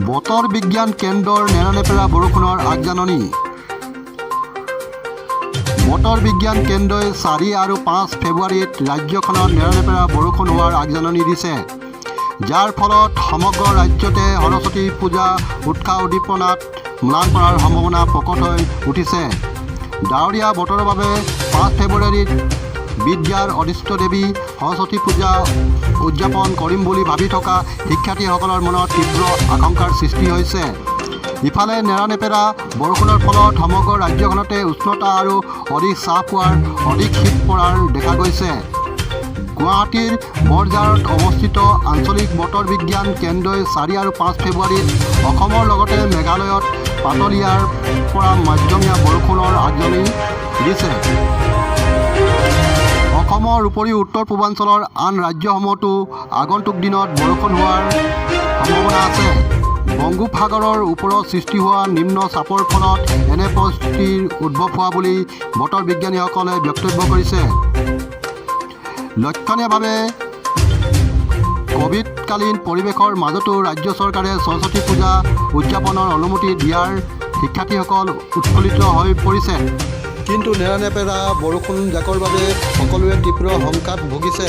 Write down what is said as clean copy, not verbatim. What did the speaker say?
বতৰ বিজ্ঞান কেন্দ্ৰৰ নেৰানেপেৰা বৰষুণৰ আগজাননী। বতৰ বিজ্ঞান কেন্দ্ৰই 4 আৰু 5 ফেব্ৰুৱাৰীত ৰাজ্যখনত নেৰানেপেৰা বৰষুণ হোৱাৰ আগজাননী দিছে, যাৰ ফলত সমগ্ৰ ৰাজ্যতে সৰস্বতী পূজা উৎসাহ উদ্দীপনাত ম্লান পৰাৰ সম্ভাৱনা প্ৰকট হৈ উঠিছে। ডাৱৰীয়া বতৰৰ বাবে 5 ফেব্ৰুৱাৰীত বিদ্যাৰ অধিষ্ঠ দেৱী সৰস্বতী পূজা উদযাপন কৰিম বুলি ভাবি থকা শিক্ষাৰ্থীসকলৰ মনত তীব্ৰ আশংকাৰ সৃষ্টি হৈছে। ইফালে নেৰানেপেৰা বৰষুণৰ ফলত সমগ্ৰ ৰাজ্যখনতে উষ্ণতা আৰু অধিক হ্ৰাস পোৱাৰ অধিক শীত পৰাৰ দেখা গৈছে। গুৱাহাটীৰ বৰঝাৰত অৱস্থিত আঞ্চলিক বতৰ বিজ্ঞান কেন্দ্ৰই 4 আৰু 5 ফেব্ৰুৱাৰীত অসমৰ লগতে মেঘালয়ত পাতলীয়াৰ পৰা মধ্যমীয়া বৰষুণৰ আগজাননী দিছে। অসমৰ উপৰিও উত্তৰ পূৰ্বাঞ্চলৰ আন ৰাজ্যসমূহতো আগন্তুক দিনত বৰষুণ হোৱাৰ সম্ভাৱনা আছে। বংগোপসাগৰৰ ওপৰত সৃষ্টি হোৱা নিম্ন চাপৰ ফলত এনে পৰিস্থিতিৰ উদ্ভৱ হোৱা বুলি বতৰ বিজ্ঞানীসকলে বক্তব্য কৰিছে। লক্ষণীয়ভাৱে ক'ভিডকালীন পৰিৱেশৰ মাজতো ৰাজ্য চৰকাৰে সৰস্বতী পূজা উদযাপনৰ অনুমতি দিয়াৰ শিক্ষাৰ্থীসকল উৎফুল্লিত হৈ পৰিছে। কিন্তু নেৰানেপেৰা বৰষুণ জাকৰ বাবে সকলোৱে তীব্ৰ শংকাত ভুগিছে।